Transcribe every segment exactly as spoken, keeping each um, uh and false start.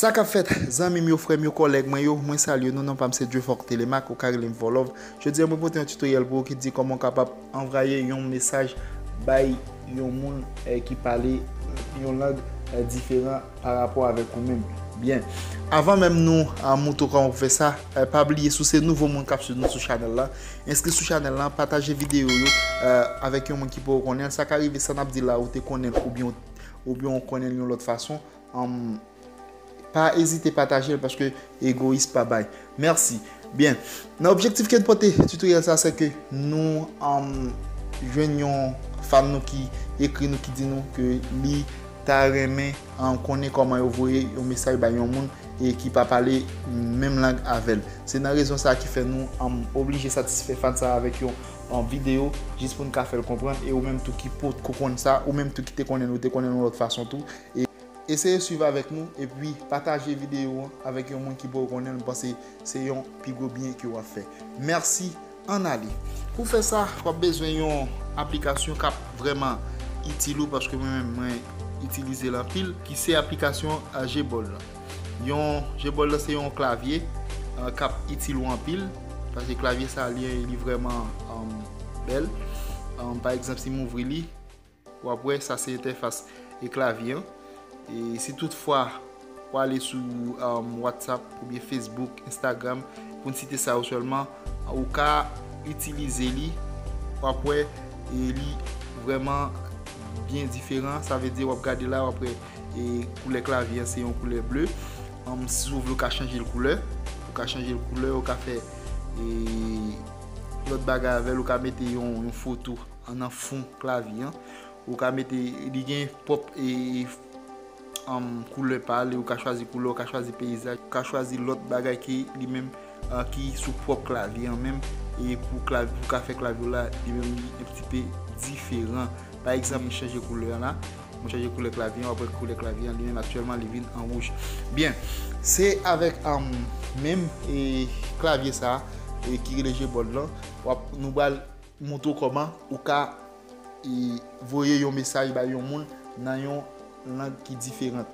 Sa k ap fèt, zanmi m yo, frè m yo, kòlèg mwen yo, mwen salye nou, non pa m se Dieufort Telemaque, ou ka rele m Volov. Jodi a, mwen pote yon tutoriel pou ou ki di kòman w kapab anvwaye yon mesaj bay yon moun eh, ki pale yon lang eh, diferan pa rapò avèk ou menm. Byen. Avan menm nou ah, moutre w kòman pou fè sa, eh, pa bliye si w se nouvo moun k ap swiv nou sou chanèl la, enskri sou chanèl la, pataje videyo yo eh, avèk yon moun ki poko konnen l. Sa ka rive sa n ap di la ou te konnen l oubyen oubyen w konnen l yon lòt fason. Anm, pa ezite pataje l paske egoyis pa bay. Mèsi. Byen, nan objektif ke n pote tutoriel sa, se ke nou anm, jwenn yon fan nou ki ekri nou, ki di nou ke li ta renmen anm, konnen kòman yo voye yon mesaj bay yon moun e ki pa pale menm lang avè l. Se nan rezon sa ki fè nou anm, oblije satisfè fan sa avèk yon, yon videyo jis pou n ka fè l konprann. E ou menm tou ki potko konn sa, ou menm tou ki te konnen l, ou te konnen l yon lòt fason tou. E eseye swiv avèk nou epi pataje videyo an avèk yon moun ki poko konnen l. M panse se yon pi gwo byen ke w ap fè. Mèsi, ann ale. Pou fè sa, w ap bezwen yon aplikasyon k ap vrèman itil ou, paske mwen menm mwen itilize l anpil, ki se aplikasyon eh, Gboard lan. Yon Gboard lan se yon klavye eh, k ap itil ou anpil, paske klavye sa li, li vrèman anm, bèl. Anm, pa egzanp, si m ouvri li, w ap wè sa se entèfas e klavye an. E si toutfwa w ale sou anm, WhatsApp oubyen Facebook, Instagram, pou n site sa yo sèlman, ou ka itilize li, w ap wè e li vrèman byen diferan. Sa vle di w ap gade la, w ap wè e koulè klavye an se yon koulè ble. Anm, si w vle, ou ka chanje l koulè. Ou ka chanje l koulè, ou ka fè e lòt bagay avè l, ou ka mete yon, yon foto an nan fon klavye an. Ou ka mete, li gen pwòp e, anm, koulè pa li, ou ka chwazi koulè, ou ka chwazi peyizaj, ou ka chwazi lòt bagay ke li menm ah, ki sou pwòp klavye an menm. E pou klavye, pou ka fè klavye w la, li menm li yon ti pe diferan. Pa egzanp, mwen chanje koulè an la. Mwen chanje koulè klavye an, w ap wè koulè klavye an, li menm aktyèlman li vin an wouj. Byen, se avèk anm, menm e klavye sa e ki rele Gboard lan, w ap, nou pral moutre w kòman ou ka e voye yon mesaj bay yon moun nan yon lang ki diferan.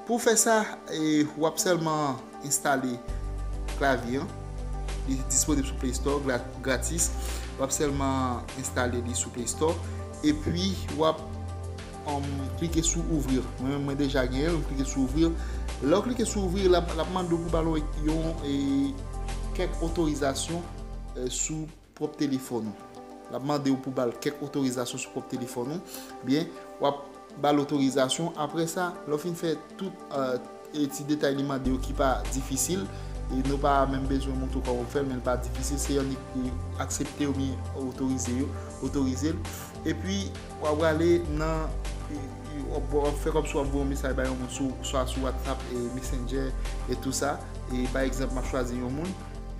Pou fè sa, e, w ap sèlman enstale klavye an. Li disponib sou Play Store gra- gratis. W ap sèlman enstale li sou Play Store. Epi, w ap um, klike sou ouvrir. Mwen menm, mwen deja genyen l, mwen klike sou ouvrir. Lè w klike sou ouvrir, l ap, l ap mande w pou ba l yon, e, kèk otorizasyon e, sou pwòp telefòn ou. L ap mande w pou ba l kèk otorizasyon sou pwòp telefòn ou. Byen, w ap ba l otorizasyon. Apre sa, lè w fin fè tout e, ti detay li mande yo ki pa difisil, e nou pa menm bezwen montre w kòman w fè l, men l pa difisil, se annik aksepte oubyen otorize yo, otorize l. Epi, w ap prale nan, w ap fè kòmsi w ap voye yon mesaj bay yon moun sou, swa sou WhatsApp, e, Messenger, e tou sa. E, pa egzanp, m ap chwazi yon moun.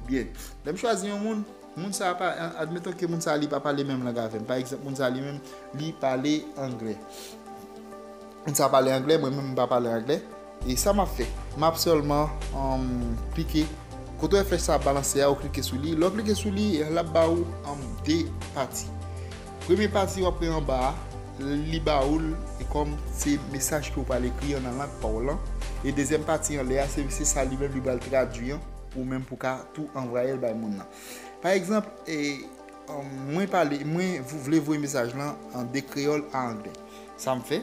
Byen, lè m chwazi yon moun, moun sa a pa, admeton ke moun sa a li pa pale menm lang avè m. Pa egzanp, moun sa a li menm, li pale anglè. Moun sa a pale anglè, mwen menm m pa pale anglè. E sa m ap fè? M ap sèlman, um, klike. Kote w wè flèch sa ap balanse a, ou klike sou li. Lè w klike sou li, l ap ba ou, um, de pati. Premye pati w ap wè anba a, li ba ou l kòm se mesaj ke w pral ekri an nan lang pa w lan. E dezyèm pati anlè a, se, se sa li menm li pral tradui an, ou menm pou ka tou anvwaye l bay moun nan. Pa egzanp, e, um, mwen pale, mwen vou- vle voye mesaj lan an de kreyòl a anglè. Sa m fè,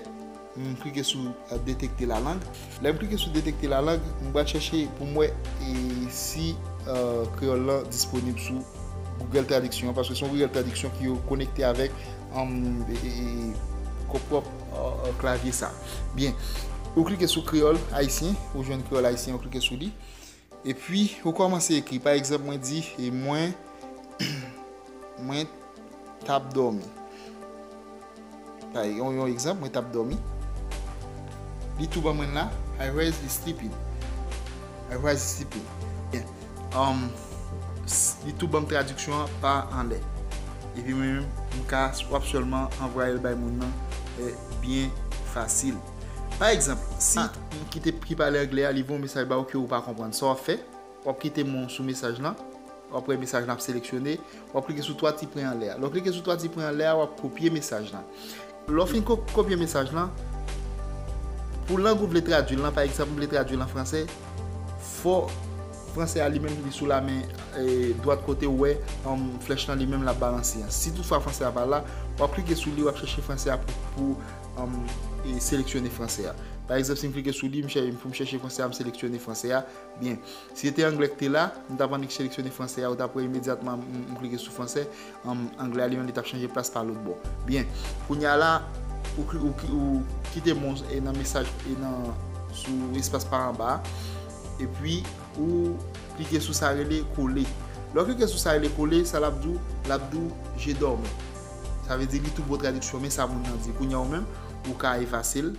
m klike sou, e, détecter la langue. Lè m klike sou détecter la langue, m pral chèche pou m wè, e, si, e, kreyòl lan disponib sou Google Traduction, paske se yon Google Traduction ki yo konekte avèk, um, e, e, e, ko- pwòp, e, e, klavye sa. Byen, ou klike sou kreyòl ayisyen, ou jwenn kreyòl ayisyen, ou klike sou li. Epi, ou kòmanse ekri. Pa egzanp, mwen di, e mwen, mwen t ap dòmi. Pa, yon, yon egzanp, mwen t ap dòmi. Li tou ban mwen la, I was sleeping. I was sleeping. Byen. Um, s- li tou ban m tradiksyon an pa anlè. Epi mwen menm, m ka s- w ap sèlman anvwaye l bay moun nan e, byen fasil. Pa egzanp, si ki te ki pale anglè a, li voye yon mesaj ba ou ke ou pa konprann, sa w ap fè? W ap kite men w sou mesaj lan, w ap wè mesaj lan ap seleksyone, w ap klike sou twa ti pwen anlè a. Lè w klike sou twa ti pwen anlè a, w ap kopye mesaj lan. Lè w fin ko- kopye mesaj lan, Pou lang ou vle tradui l lan, pa egzanp, m vle tradui l an fransè, fò fransè a li menm li sou la men e, dwat kote ou wè um, flèch lan li menm l ap balanse an. Si toutfwa fransè a pa la, w ap klike sou li, w ap chèche fransè a pou, pou um, e, seleksyone fransè a. Pa egzanp, si m klike sou li, m chèche, pou m chèche fransè a, m seleksyone fransè a. Byen, si se te anglè ki te la, m t ap annik seleksyone fransè a, ou t ap wè imedyatman m, m klike sou fransè, um, anglè a li menm li t ap chanje plas pa lòt bò. Byen, kounye a la, ou, ou, ou kite mo e nan mesaj e nan sou espas pa anba a, epi ou klike sou sa rele kole. Lè w klike sou sa rele kole, sa l ap di w, l ap di w je dormi. Sa vle di li tou bon tradiksyon, men sa moun nan di. Kounye a ou menm, ou ka efase l,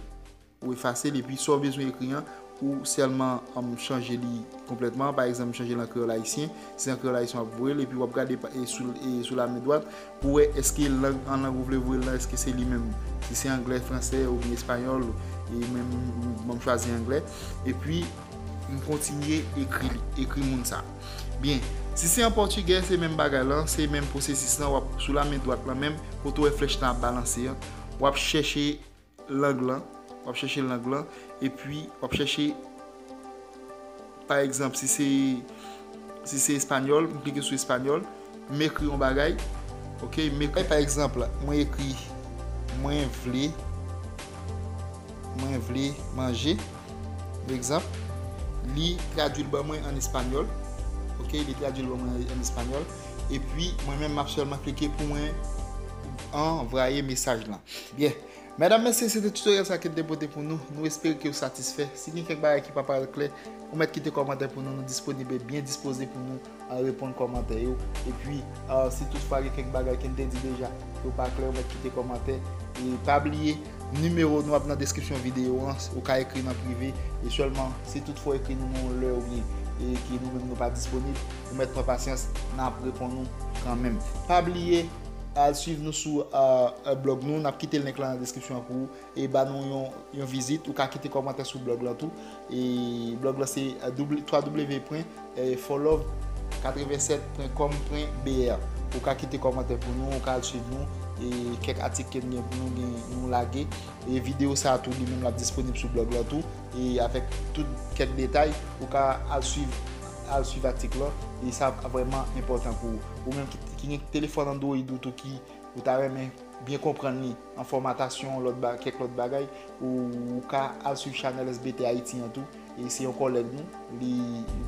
ou efase l, epi sa w bezwen ekri an, ou sèlman um, chanje li konplètman. Pa egzanp, chanje l an kreyòl ayisyen. Si se an kreyòl ayisyen w ap voye l, epi w ap gade e sou, e sou la men dwat pou wè èske lang, an lang ou vle voye l lan, èske se li menm. Si se anglè, fransè, oubyen espanyòl, e mwen, m, m, m chwazi anglè. Epi, m kontinye ekri li, ekri moun sa. Byen, si se an pòtigè, se menm bagay lan, se menm pwosesis lan, w ap sou la men dwat lan menm, kote w wè flèch lan ap balanse an, w ap chèche lang lan, w ap chèche lang lan, epi w ap chèche, pa egzanp, si se, si se espanyòl, m klike sou espanyòl, m ekri yon bagay, oke, m ekri, pa egzanp, mwen ekri, mwen vle, mwen vle manje, pa egzanp, li tradui l ban mwen an espanyòl, oke, li tradui l ban mwen an espanyòl, epi mwen menm m ap sèlman klike pou mwen anvwaye mesaj lan. Byen, medam, mesye, se te tutorial sa ke m te pote pou nou. Nou espere ke w satisfè. Si gen kèk bagay ki pa parèt klè, ou mèt kite kòmantè pou nou. Nou disponib e byen dispoze pou nou a reponn kòmantè yo. Epi, a, si toutfwa gen kèk bagay ke m te di deja ke w pa klè, ou mèt kite kòmantè. E pa bliye, nimewo nou ap nan deskripsyon videyo an, ou ka ekri nan prive. E sèlman, si toutfwa w ekri nou nan yon lè oubyen e ke nou menm nou pa disponib, ou mèt pran pasyans, n ap reponn ou kanmenm. Pa bliye, al swiv nou sou a, a, blòg nou. N ap kite link lan nan deskripsyon an pou ou. E ba nou yon, yon vizit. Ou ka kite kòmantè sou blòg lan tou. E blòg lan se, a, doub-, twa doub lev pwen folove katrevennsèt pwen kòm pwen B R. Ou ka kite kòmantè pou nou, ou ka al swiv nou. E kèk atik ke n gen pou nou, gen, nou lage. E videyo sa a tou, li menm l ap disponib sou blòg lan tou. E avèk tout kèk detay, ou ka al swiv, al swiv atik lan. E sa ap vrèman enpòtan pou ou. Ou menm ki, ki gen telefòn Android ou tou ki ou ta renmen byen konprann li an fòmatasyon, lòt ba-, kèk lòt bagay, ou, ou ka al swiv chanèl S B T Haiti an tou. E se yon kòlèg nou, li,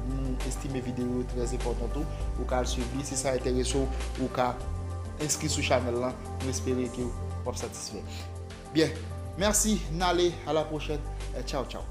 nou estime videyo yo trè enpòtan tou. Ou ka al swiv li, si sa enterese w, ou ka enskri sou chanèl lan. Nou espere ke w ap satisfè. Byen, mèsi, n ale, a la pwochèn, e tchaw tchaw.